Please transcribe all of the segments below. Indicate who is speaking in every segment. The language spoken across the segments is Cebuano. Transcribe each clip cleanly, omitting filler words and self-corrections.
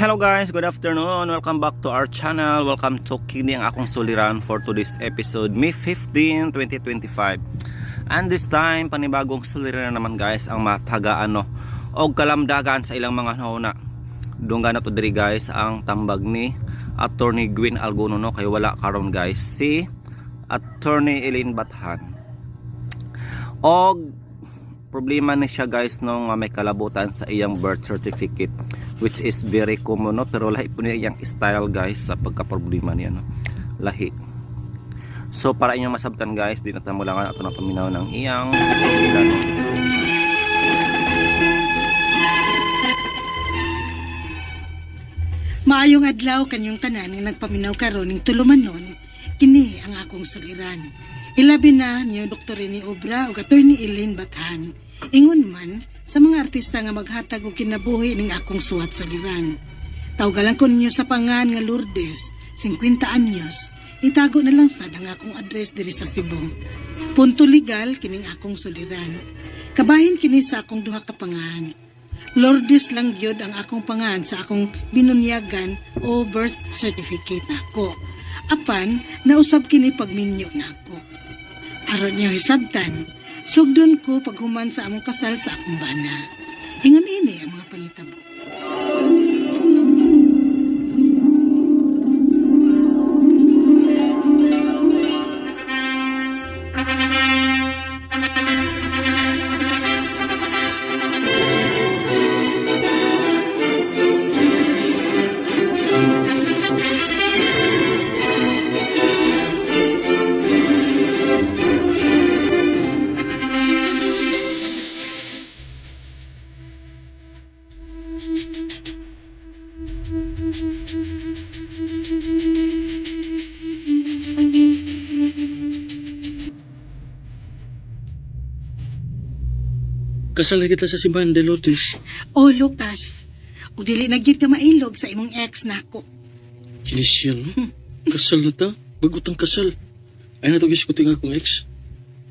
Speaker 1: Hello guys, good afternoon. Welcome back to our channel. Welcome to Kini ang akong suliran for today's episode, May 15, 2025. And this time, panibagong suliran na naman guys ang matagaan no og kalamdagan sa ilang mga nauna. Dunggan na to diri guys ang tambag ni Attorney Gwen Alguno no, kay wala karon guys si Attorney Elaine Bathan. Og problema ni siya guys no nga may kalabutan sa iyang birth certificate, which is very common no, pero lahi po niya iyang style guys sa pagka-problema niya no, lahi. So para inyong masabtan guys, di na tamo lang ato na paminaw ng iyang sugilan no.
Speaker 2: Maayong adlaw kanyong tanan nga nagpaminaw karon ning tulumanon, kini ang akong suliran. Ilabi na niyo Dr. Rene Obra ug Attorney Elaine Bathan. Ingon man sa mga artista nga maghatag og kinabuhi ning akong suwat suliran. Tawgalan ko ninyo sa pangan nga Lourdes, 50 anyos. Itago na lang sad ang akong address diri sa Cebu. Punto legal kining akong suliran. Kabahin kini sa akong duha ka pangan. Lourdes lang gyud ang akong pangan sa akong binunyagan o birth certificate nako. Apan nausab kini pagminyo nako. Aron niyo hisabtan, sugdon ko paghuman sa among kasal sa akong bana. Ingon ini ang mga pangitabo.
Speaker 3: Kasal na kita sa simbahan de Lourdes.
Speaker 2: O Lucas, ug dili na gyud ka mailog sa imong ex nako.
Speaker 3: Kinis yan, no? Kasal na ta. Bagutang kasal. Ay na to gisgutin nga akong ex.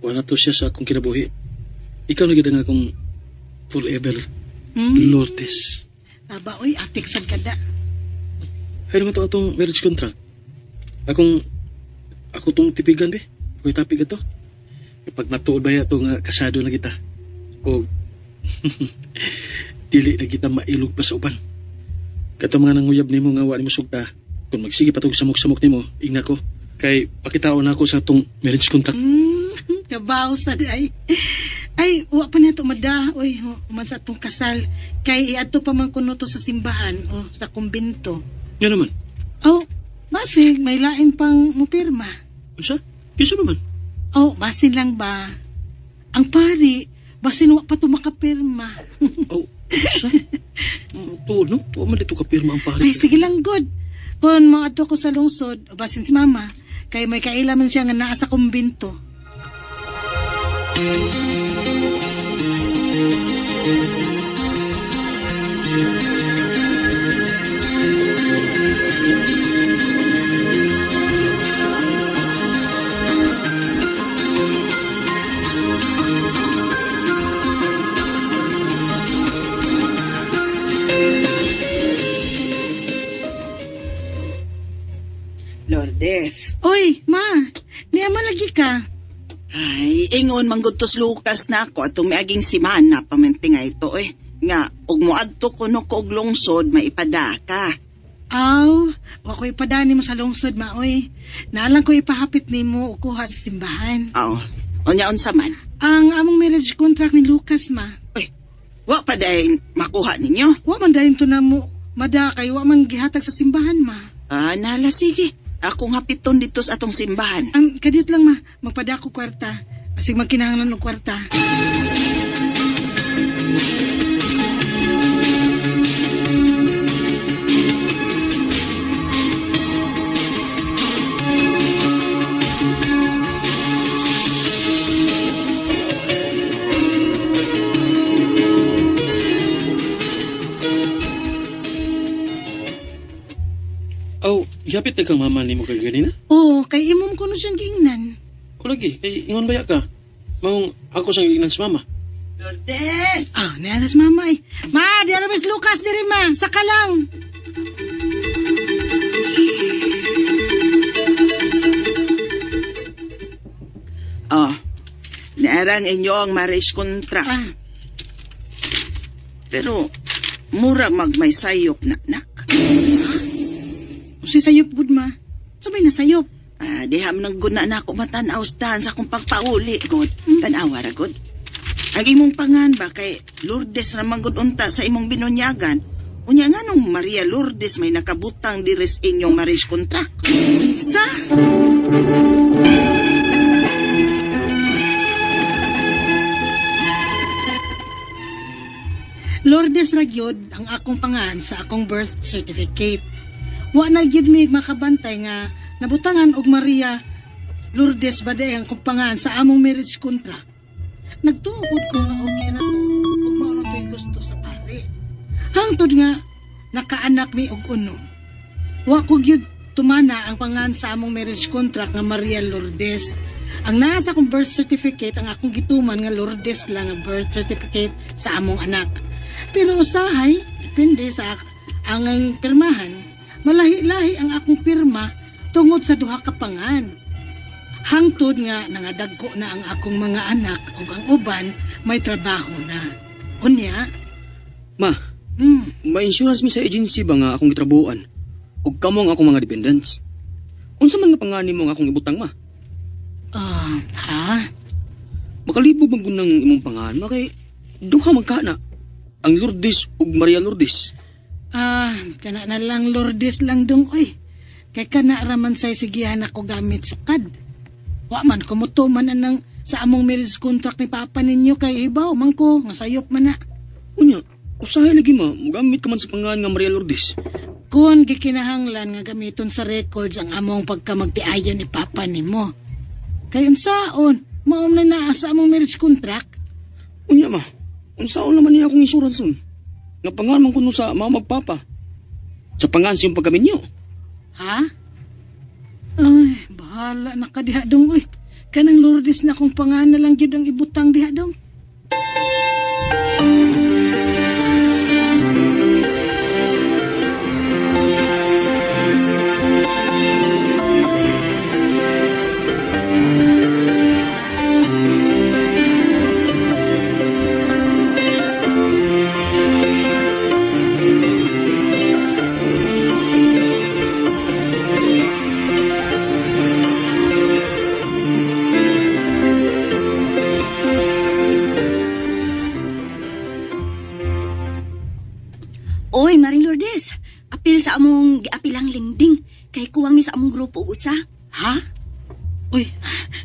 Speaker 3: Wala na to siya sa akong kinabuhi. Ikaw na gid ang akong forever Lourdes.
Speaker 2: Taba oy, atik sad kada.
Speaker 3: Ay naman to atong marriage contract. Akong ako tong tipigan be. Ako'y tapig ato. Pag matuod ba to nga kasado na kita. O dili na kita mailog pa sa uban. Kato mga nanguyab nimo nga wa nimo sugta. Kung magsige pa tog samok-samok nimo, ingna ko. Kay pakitaon na ako sa atong marriage contract.
Speaker 2: Kabaw sad ay. Ay, wa pa na to mada, oy, human sa atong kasal. Kay iadto pa man kuno to sa simbahan o sa kumbinto.
Speaker 3: Nga naman.
Speaker 2: Oh, basig may lain pang mupirma.
Speaker 3: Unsa? Kinsa naman?
Speaker 2: Oh, basin lang ba? Ang pari, basin wa pa to makapirma.
Speaker 3: Oh, unsa? Tuod no? Wa man dito kapirma ang pare.
Speaker 2: Ay, sige lang, good. Kung maadto ko sa lungsod, o basin si mama, kay may kailaman siya nga naa sa kumbinto.
Speaker 4: Lourdes.
Speaker 2: Oy, ma, niya man lagi ka.
Speaker 4: Ay, ingon manggod tos Lucas na ako atong miaging simana paminti nga ito eh. Nga, og moadto kuno ko og lungsod maipada ka.
Speaker 2: Aw, wa ko ipadani mo sa lungsod, ma, oy. Naalang ko ipahapit nimo o kuha sa simbahan.
Speaker 4: Aw, unya unsa man?
Speaker 2: Ang among marriage contract ni Lucas, ma.
Speaker 4: Uy, wa pa dahin makuha ninyo.
Speaker 2: Wa man dayon to na mo, mada, kay wa man gihatag sa simbahan, ma.
Speaker 4: Ah, nala sige. Ako nga piton dito sa atong simbahan.
Speaker 2: Ang kadiyot lang, ma, magpada ko kwarta. Basig magkinahanglan og kwarta.
Speaker 3: Oh, yapit na kang mama nimo kay ganina.
Speaker 2: Oo, kay imong kuno siyang giingnan.
Speaker 3: Ko lagi, kay ingon baya ka. Maong ako sang giingnan sa mama.
Speaker 4: Lourdes!
Speaker 2: Ah, niya na si mama eh. Ma, di ara Miss Lucas diri ma, saka lang.
Speaker 4: Arang inyo ang marriage contract.
Speaker 2: Ah,
Speaker 4: Pero mura magmay sayop na nak.
Speaker 2: unsay sayop gud ma? Sa may nasayop.
Speaker 4: Ah, diha man ang guna na ako matanaw stan sa akong pagpauli, god. Tanawa ra god. Ang imong pangan ba kay Lourdes ra man gud unta sa imong binunyagan. Unya nga nung Maria Lourdes may nakabutang diri sa inyong marriage contract.
Speaker 2: Sa? Lourdes ra gyud ang akong pangan sa akong birth certificate. Wa na gyud mi makabantay nga nabutangan og Maria Lourdes ba ang akong pangan sa among marriage contract. Nagtuod ko nga okay ra to ug mao ra to'y gusto sa pare. Hangtod nga nakaanak mi og unom. Wa ko gyud tumana ang pangan sa among marriage contract nga Maria Lourdes. Ang naa sa akong birth certificate ang akong gituman nga Lourdes lang ang birth certificate sa among anak. Pero usahay, depende sa ang pirmahan, malahi-lahi ang akong pirma tungod sa duha ka pangan. Hangtod nga nangadagko na ang akong mga anak ug ang uban may trabaho na. Unya,
Speaker 5: Ma, may insurance mi sa agency ba nga akong gitrabuhan? Ug kamo ang akong mga dependents. Unsa man nga pangani mo ang akong ibutang ma?
Speaker 2: Ah, ha?
Speaker 5: Makalibog man gud ng imong pangan ma kay duha man ka na. Ang Lourdes ug Maria Lourdes.
Speaker 2: Ah, kana na lang Lourdes lang dong oy. Kay kana raman say sigihan ako gamit sukad. Wa man kumutuman anang sa among marriage contract ni papa ninyo kay ibaw man ko nga sayop man na.
Speaker 5: Unya, usahay lagi ma, mugamit ka man sa pangan nga Maria Lourdes.
Speaker 2: Kung gikinahanglan nga gamiton sa records ang among pagkamagtiayon ni papa nimo. Kay unsaon, maom na naa sa among marriage contract.
Speaker 5: Unya ma, unsaon naman niya akong insurance un? Nga pangan man kuno sa mama ug papa. Sa pangan siyang pagkaminyo.
Speaker 2: Ha? Ay, bahala na ka diha dong oy. Kanang Lourdes na akong pangana lang gyud ang ibutang diha dong.
Speaker 6: Oy, Maring Lourdes, apil sa among giapilang lingding kay kuwang mi sa among grupo og usa.
Speaker 2: Ha? Uy,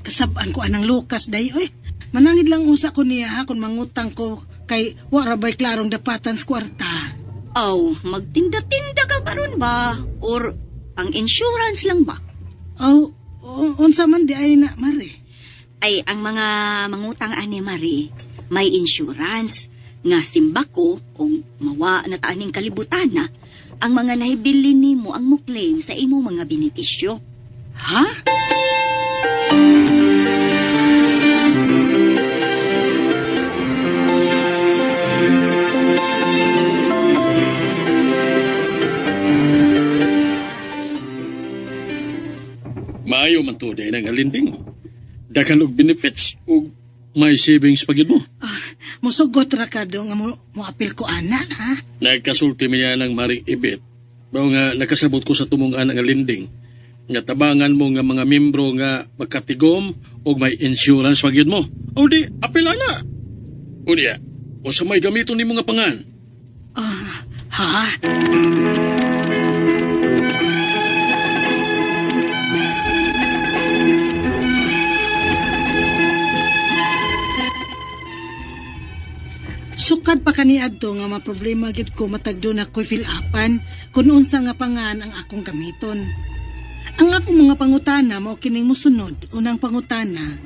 Speaker 2: kasabaan ko anang Lucas day oy. Manangid lang usa ko niya ha kung mangutang ko kay wa ra bay klarong dapatan sa kwarta.
Speaker 6: Aw, magtinda-tinda ka pa ron ba? Or ang insurance lang ba?
Speaker 2: Aw, unsa man di ay na mare.
Speaker 6: Ay, ang mga mangutang ani Marie, may insurance nga simba ko kung mawa na taaning kalibutan na ang mga nahibili nimo ang mo-claim sa imo mga benepisyo.
Speaker 2: Ha?
Speaker 3: Maayo man to dahil ang alinding. Daghan og benefits ug may savings pa gyud mo.
Speaker 2: Musugot ra ka do nga mo, moapil ko ana ha.
Speaker 3: Nagkasulti mi niya ng Maring Ibit. Mao nga nakasabot ko sa tumong ana nga lending. Nga tabangan mo nga mga membro nga magkatigom og may insurance pa gyud mo. O di, apila na. Unya, unsa may gamiton nimo nga pangan?
Speaker 2: Ah, ha? Sukad pa kaniadto nga maproblema gyud ko matag doon ako'y fill upan kun unsa nga pangan ang akong gamiton. Ang akong mga pangutana mao kining mosunod. Unang pangutana,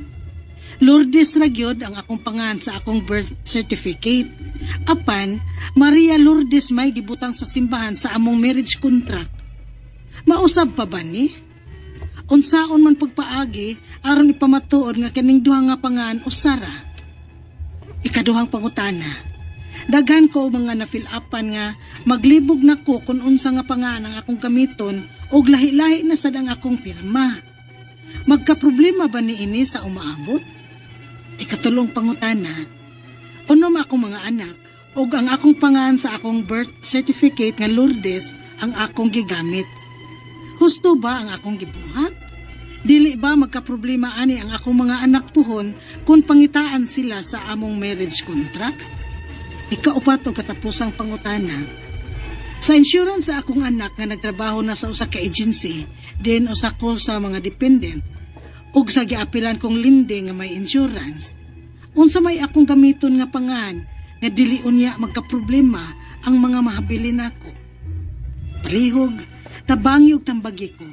Speaker 2: Lourdes ra gyud ang akong pangan sa akong birth certificate. Apan, Maria Lourdes may gibutang sa simbahan sa among marriage contract. Mausab pa ba ni? Unsaon man pagpaagi aron ipamatuod nga kining duha nga pangan usara. Ikaduhang pangutana. Daghan ko og mga na-fill upan nga maglibog na ko kung unsa nga pangan ang akong gamiton og lahi-lahi na sad ang akong pirma. Magkaproblema ba ni ini sa umaabot? Ikatulong pangutana, unom akong mga anak ug ang akong pangan sa akong birth certificate nga Lourdes ang akong gigamit. Husto ba ang akong gibuhat? Dili ba magkaproblema ani ang akong mga anak puhon kung pangitaan sila sa among marriage contract? Ikaupat o katapusang pangutana, sa insurance sa akong anak nga nagtrabaho na sa usa ka agency, din usa ko sa mga dependent, ug sa giapilan kong linde nga may insurance, unsa may akong gamiton nga pangan nga dili unya magkaproblema ang mga mahabilin nako. Palihog, tabangi ug tambagi ko.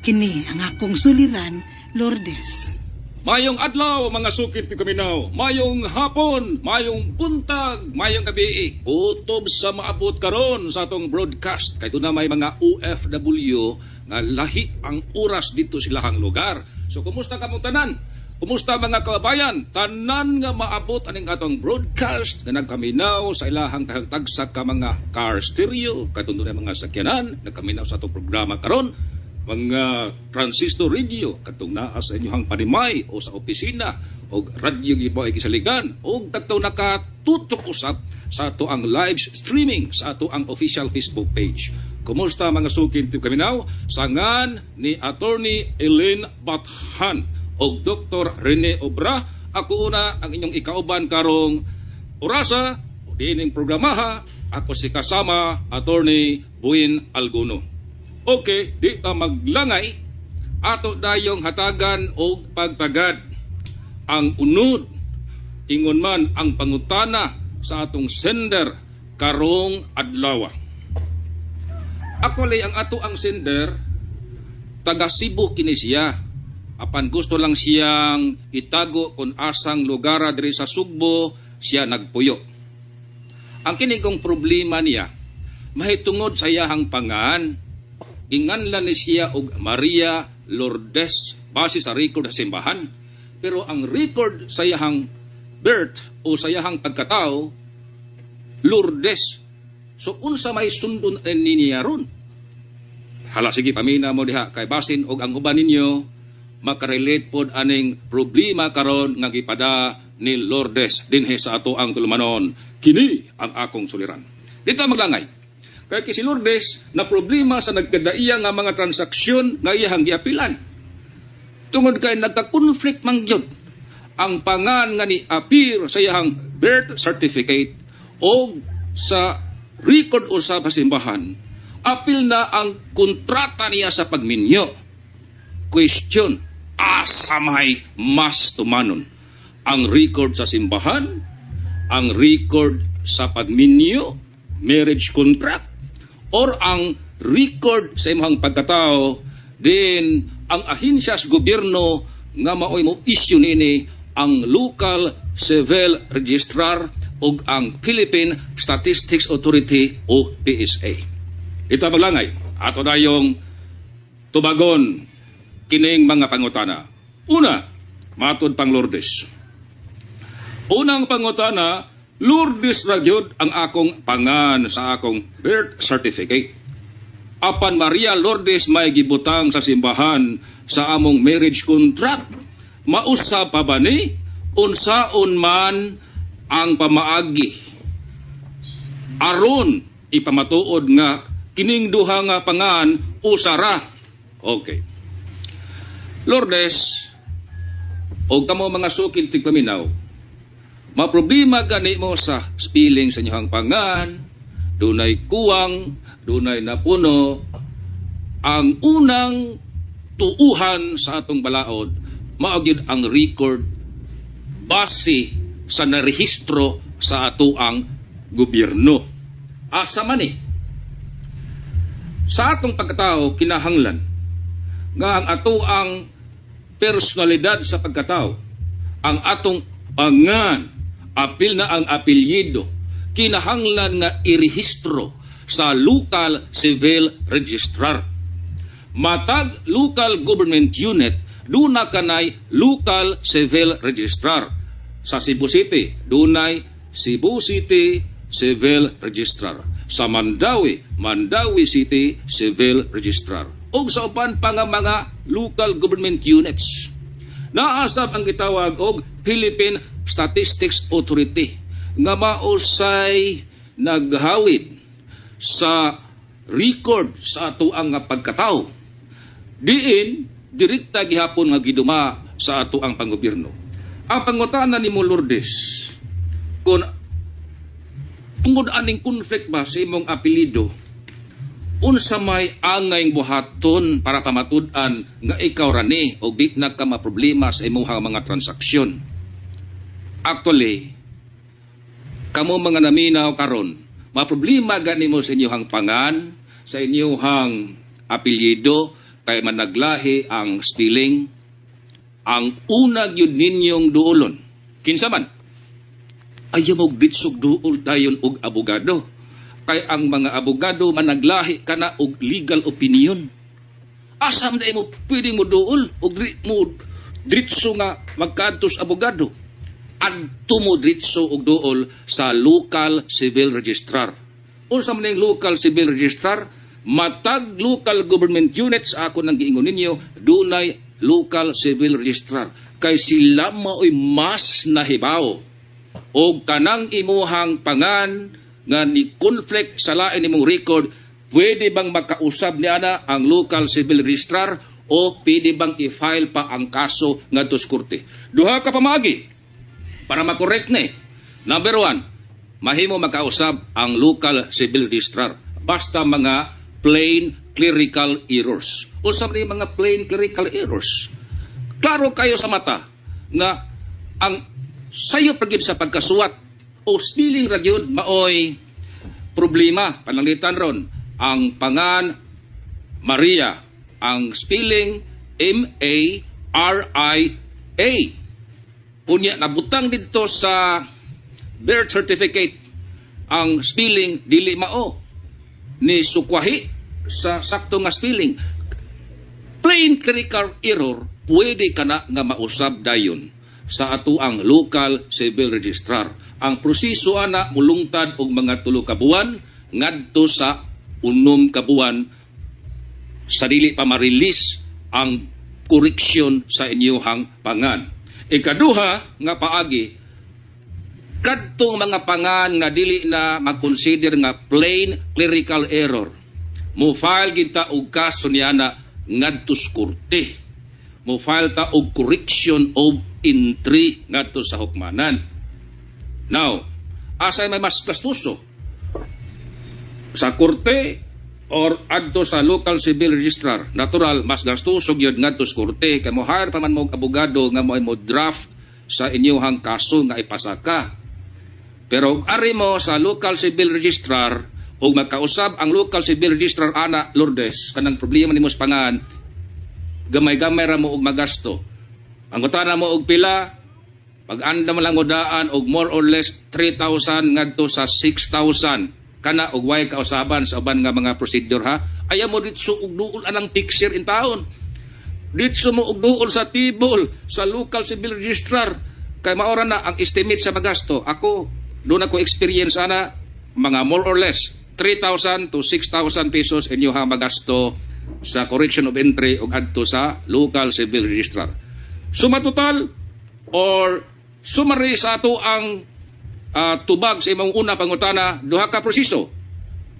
Speaker 2: Kini ang akong suliran, Lourdes.
Speaker 7: Mayong adlaw mga sukit ti kaminaw, mayong hapon, mayong buntag, mayong gabi. Utob sa maabot karon sa atong broadcast kay na may mga OFW nga lahi ang oras dito silahang lugar. So kumusta kamong tanan? Kumusta mga kababayan? Tanan nga maabot aning atong broadcast nga nagkaminaw sa ilahang tagtagsa ka mga car stereo, katong dunay mga sakyanan, nagkaminaw sa atong programa karon mga transistor radio katong naa sa inyong panimay o sa opisina o radyo gibo ay gisaligan o katong nakatutok usab sa ato ang live streaming sa ato ang official Facebook page. Kumusta mga sukin ti kaminaw? Sangan ni Attorney Elaine Bathan o Dr. Rene Obra. Ako una ang inyong ikauban karong orasa o diining programaha. Ako si kasama Attorney Buin Alguno. Okay, di ta maglangay ato dayong hatagan og pagtagad. Ang unod ingon man ang pangutana sa atong sender karong adlaw. Actually, ang ato ang sender taga Cebu kini siya. Apan gusto lang siyang itago kung asang lugar diri sa Sugbo siya nagpuyo. Ang kini kong problema niya mahitungod sa iyahang pangan. Ginganlan ni siya og Maria Lourdes base sa record sa simbahan. Pero ang record sa iyahang birth o sa iyahang pagkatao, Lourdes. So unsa may sundon ni niya ron? Hala sige, pamina mo diha kay basin og ang uban ninyo makarelate pod aning problema karon nga gipada ni Lourdes dinhi sa ato ang tulumanon. Kini ang akong suliran. Dito maglangay. Kay si Lourdes na problema sa nagkadaiya nga mga transaksyon nga iyahang giapilan. Tungod kay nagka-conflict man gyud ang pangan nga ni appear sa iyahang birth certificate o sa record usab sa simbahan, apil na ang kontrata niya sa pagminyo. Question, asa may mas tumanon? Ang record sa simbahan, ang record sa pagminyo, marriage contract, or ang record sa imong pagkatao, din ang ahinsya sa gobyerno nga maoy mo issue nini ang local civil registrar ug ang Philippine Statistics Authority o PSA. Ito ang maglangay. Ato dayong tubagon kining mga pangutana. Una, matud pang Lourdes. Unang pangutana, Lourdes ra gyud ang akong pangan sa akong birth certificate. Apan Maria Lourdes may gibutang sa simbahan sa among marriage contract. Mausa pa ba ni? Unsaon man ang pamaagi aron ipamatuod nga kining duha nga pangan usara. Okay. Lourdes, og kamo mga sukin tigpaminaw, maproblema gani mo sa spelling sa inyong pangan, dunay kuwang, dunay napuno. Ang unang tuuhan sa atong balaod, mao gyud ang record base sa narehistro sa atoang gobyerno. Asa man eh. Sa atong pagkatao, kinahanglan nga ang atoang personalidad sa pagkatao, ang atong pangan, apil na ang apelyido, kinahanglan nga irehistro sa local civil registrar. Matag local government unit, duna kanay local civil registrar. Sa Cebu City, dunay Cebu City Civil Registrar. Sa Mandaue, Mandaue City Civil Registrar. Ug sa uban pa nga mga local government units. Naa sab ang gitawag og Philippine Statistics Authority nga mausay naghawid sa record sa atoang nga pagkatao. Diin direkta gihapon nga giduma sa atoang panggobyerno. Ang pangutana nimo, Lourdes, kung tungod aning conflict ba sa imong apelyido, unsa may angay buhaton para pamatud-an nga ikaw ra ni o di na ka maproblema sa imong mga transaksyon? Actually, kamo mga naminaw karon, maproblema gani mo sa inyong pangan, sa inyong apelyido, kay managlahi ang spelling. Ang una gyud ninyong duolon, kinsa man, ayaw mo ditsog duol dayon og abogado. Kay ang mga abogado managlahi kana og legal opinion. Asa man mo pwede mo duol og mo dritso nga magkadto sa abogado? Adto mo dritso og duol sa local civil registrar. Unsa man yung local civil registrar? Matag local government units, ako nang giingon ninyo, dunay local civil registrar. Kay sila mao'y mas nahibaw og kanang imuhang pangan nga ni conflict sa lain nimong record, pwede bang makausab niana ang local civil registrar o pwede bang i-file pa ang kaso ngadto sa korte? Duha ka pamaagi para makorek ni. Number one, mahimo makausab ang local civil registrar basta mga plain clerical errors. Unsa man yung mga plain clerical errors? Klaro kayo sa mata nga ang sayo pa gyud sa pagkasuwat o spelling ra gyud maoy problema. Pananglitan ron ang pangan Maria, ang spelling Maria. Unya nabutang didto sa birth certificate ang spelling dili mao ni sukwahi sa sakto nga spelling. Plain clerical error, pwede kana nga mausab dayon sa atoang local civil registrar. Ang proseso ana mulungtad og mga 3 ka buwan ngadto sa 6 ka buwan sa dili pa ma-release ang koreksyon sa inyuhang pangan. Ikaduha nga paagi, kadtong mga pangan nga dili na mag-consider nga plain clerical error, mo file kita og kaso niana ngadto sa korte. Mo file ta og correction of entry ngadto sa hukmanan. Now, asay may mas gastuso? Sa korte or adto sa local civil registrar? Natural, mas gastuso gyud ngadto sa korte kay mo hire pa man mo og abogado nga mo mo draft sa inyuhang kaso nga ipasaka. Pero ug ari mo sa local civil registrar ug magkausab ang local civil registrar ana, Lourdes, kanang problema nimo sa pangan, gamay-gamay ra mo og magasto. Ang utana mo og pila, pag-anda mo lang mo daan og more or less 3,000 ngadto sa 6,000 kana og way kausaban sa uban nga mga procedure ha. Ayaw mo ditso og duol anang picture in taon. Ditso mo og duol sa tibol sa local civil registrar kay maora na ang estimate sa magasto. Ako doon ako experience ana, mga more or less 3,000 to 6,000 pesos inyo ha magasto sa correction of entry og adto sa local civil registrar. Suma total or summary sa ato ang tubag sa imong una pangutana, duha ka proseso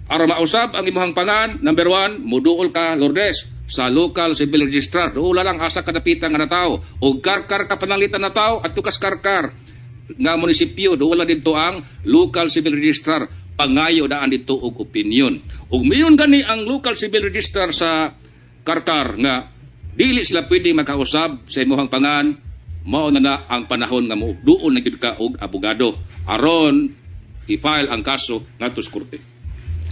Speaker 7: aron mausab ang imong pangan. Number one, muduol ka, Lourdes, sa local civil registrar. Duola lang asa kadapitan nga na tao. O Karkar ka pananglitan na tao, adto kas Karkar nga munisipyo, duola didto ang local civil registrar. Pangayo daan didto og opinion. Ug mayon gani ang local civil registrar sa Karkar nga dili sila pwede makausab sa imong pangan, mao na na ang panahon nga mo duol na gyud ka og abogado aron i-file ang kaso ngadto sa korte.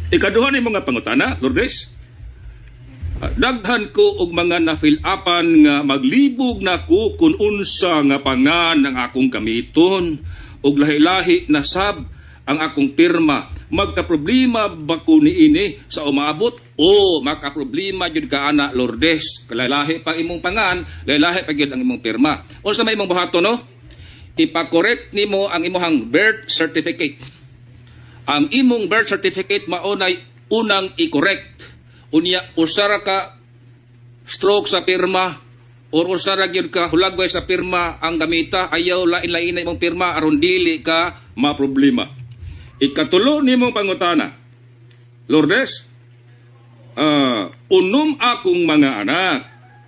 Speaker 7: Ikaduha ni mga pangutana, Lourdes, daghan ko og mga na-fill upan nga maglibog na ko kung unsa nga pangan ang akong gamiton og lahi-lahi na sab ang akong pirma. Magka-problema ba ko niini sa umaabot? O makaproblema jud ka ana, Lourdes. Kalahi pa imong pangan, lahi pa gyud ang imong pirma. Unsa may imong buhaton, no? Ipa-correct nimo ang imong birth certificate. Ang imong birth certificate maunay unang i-correct. Unya usara ka stroke sa pirma. Or usa ra gyud ka hulagway sa pirma ang gamita, ayaw lain-lain na imong pirma aron dili ka maproblema. Ikatulo nimong pangutana. Lourdes, unom akong mga anak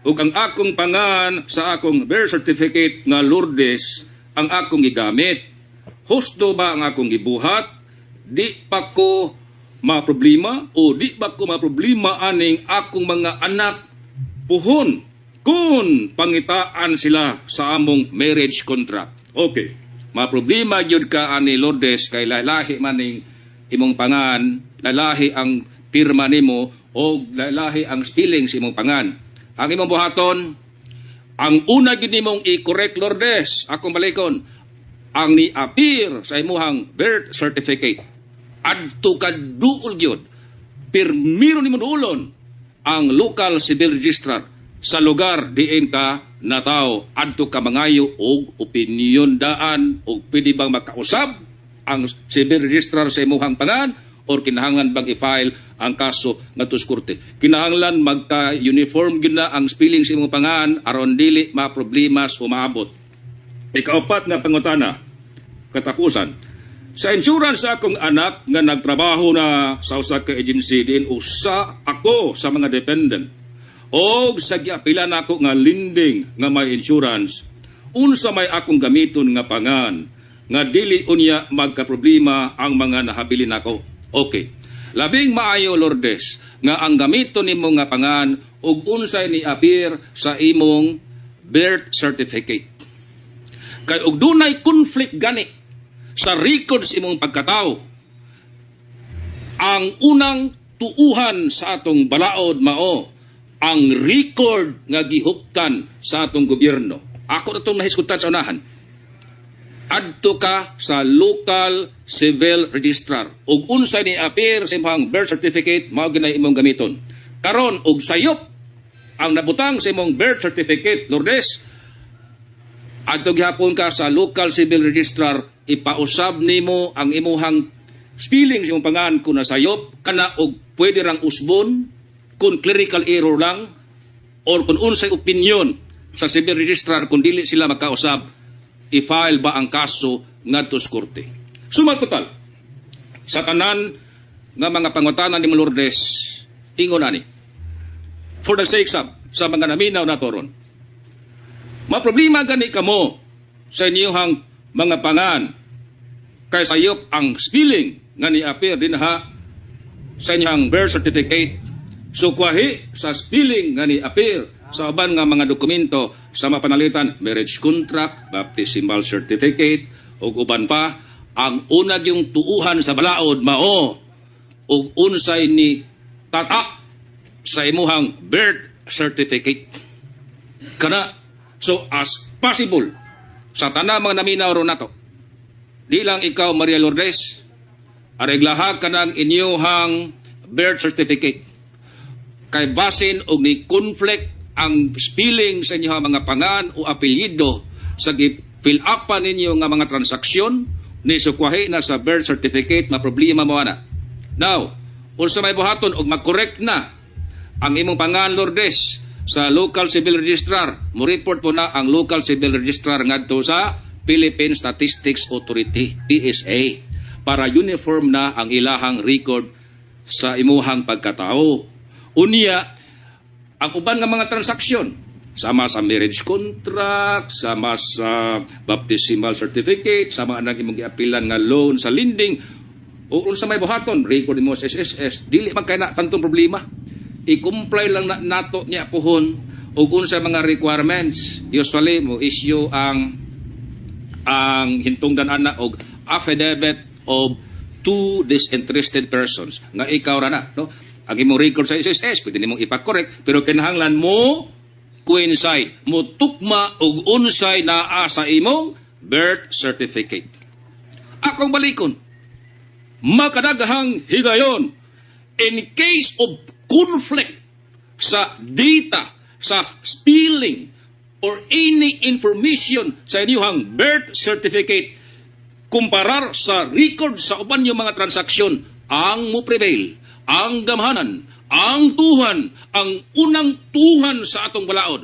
Speaker 7: ug ang akong pangan sa akong birth certificate nga Lourdes ang akong gigamit. Husto ba ang akong gibuhat? Di pa ko maproblema o di ba ko maproblema aning akong mga anak puhon kung pangitaan sila sa among marriage contract? Okay. Maproblema gyud ka ani, Lourdes, kay lalahi man ning imong pangan, lalahi ang pirma nimo o lalahi ang spelling sa imong pangan. Ang imong buhaton, ang una gyud nimong i-correct, Lourdes, akong balikon, ang ni-appear sa imuhang birth certificate. Adto ka duol gyud. Pirmiro nimo duolon ang local civil registrar sa lugar diin ka natawo. Adto ka mangayo og opinion daan og pwede bang makausab ang civil registrar sa imuhang pangan or kinahanglan bang i-file ang kaso ngadto sa korte. Kinahanglan magka-uniform gyud na ang spelling sa imong pangan aron dili maproblema sa umaabot. Ikaupat nga pangutana, katapusan. Sa insurance sa akong anak nga nagtrabaho na sa usa ka agency diin usa ako sa mga dependent og sa giapila nako nga lending nga may insurance, unsa may akong gamiton nga pangan nga dili unya magkaproblema ang mga nahabilin nako? Okay. Labing maayo, Lourdes, nga ang gamiton nimo nga pangan ug unsay ni appear sa imong birth certificate. Kay og dunay conflict gani sa records imong pagkatao, ang unang tuuhan sa atong balaod mao ang record nga gihuptan sa atong gobyerno. Ako na itong nahisgutan sa unahan. Adto ka sa local civil registrar. Ug unsay ni appear sa imong birth certificate, mao ginay imong gamiton. Karon og sayop ang nabutang sa imong birth certificate, Lourdes, adto gihapon ka sa local civil registrar, ipausab nimo ang imuhang spelling sa imong pangan kung nasayop kana og pwede rang usbon kung clerical error lang or kung unsay opinion sa civil registrar kung dili sila makausab, i-file ba ang kaso ngadto sa korte. Suma total, sa tanan nga mga pangutana ni Lourdes, ingon ani, for the sake sa mga naminaw na toron, maproblema gani kamo sa inyong mga pangan kay sayop ang spelling nga ni-appear dinha sa inyong birth certificate. Sukwahi sa spelling nga ni-appear sa uban nga mga dokumento sa mapanalitan marriage contract, baptismal certificate ug uban pa. Ang una yung tuuhan sa balaod mao ug unsay ni tatak sa imuhang birth certificate kana. So as possible, sa tanang mga naminaw ron nato, di lang ikaw, Maria Lourdes, areglaha kanang inyuhang birth certificate kay basin og ni conflict ang spelling sa inyong mga pangan o apelyido sa gi-fill up pa ninyo nga mga transaksyon ni sukwahi na sa birth certificate, ma problema mo ana. Now, unsa may buhaton og mag-correct na ang imong pangan, Lourdes, sa local civil registrar, mo report po na ang local civil registrar ngadto sa Philippine Statistics Authority, PSA, para uniform na ang ilahang record sa imuhang pagkatao. Unya, ang uban nga mga transaksyon, sama sa marriage contract, sama sa baptismal certificate, sama ang imong giapilan nga loan sa lending, o unsa may buhaton, record mo sa SSS, dili man kay na tantong problema. I-comply lang na nato niya puhon ug unsa mga requirements. Usually mo issue ang hintungdan ana og affidavit of two disinterested persons nga ikaw ra na, no? Ang imong record sa SSS pwede nimong ipa-correct, pero kinahanglan mo coincide, mo tukma og unsay naa sa imong birth certificate. Akong balikon, makadaghang higayon, in case of conflict sa data, sa spelling or any information sa inyong birth certificate kumparar sa record sa uban yung mga transaksyon, ang mo prevail, ang gamhanan, ang tuhan, ang unang tuhan sa atong balaod.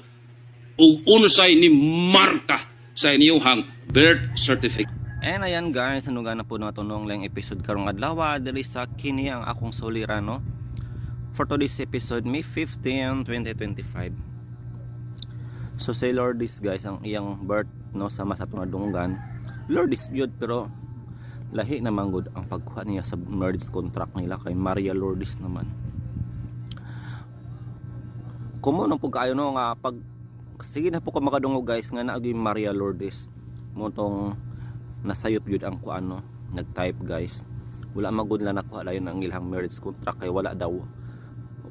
Speaker 7: Ug unsay ni marka sa inyuhang birth certificate.
Speaker 1: And ayan guys, ano na po na tunong lang episode karong adlaw diri sa kini ang akong suliran, no. For today's episode, May 15, 2025. So si Lourdes guys, ang iyang birth, no, sama sa atong nadunggan. Lourdes yun, pero lahi naman gud ang pagkuha niya sa marriage contract nila kay Maria Lourdes naman. Kumo nang pug kaayo, no, nga pag sige na po ko makadungog guys nga naagi Maria Lourdes mo tong nasayop yun ang kuano nag-type guys. Wala magud lang nakuha dayon ang ilang marriage contract kay wala daw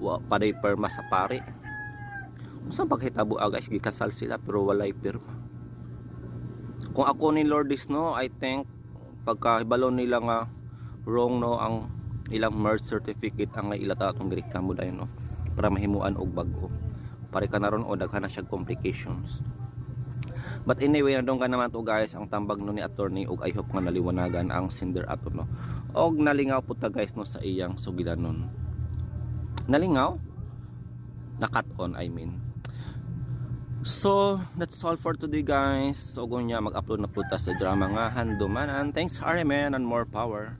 Speaker 1: wa paday perma sa pare. Unsa paghitabo ah, guys, gikasal sila pero walay pirma. Kung ako ni Lourdes, no, I think pagkahibalo nila nga wrong, no, ang ilang marriage certificate, ang ila ta atong gireklamo dayon, no, para mahimuan og bag-o pare ka na ron o daghan na siya complications. But anyway, nandun ka naman to guys ang tambag, no, ni attorney ug I hope nga naliwanagan ang sender ato, no, og nalingaw po ta guys, no, sa iyang sugilanon. Nalingaw, na-cut on, I mean. So, that's all for today guys. So, gunya mag-upload na po ta sa drama nga Handumanan. Thanks RMN and more power.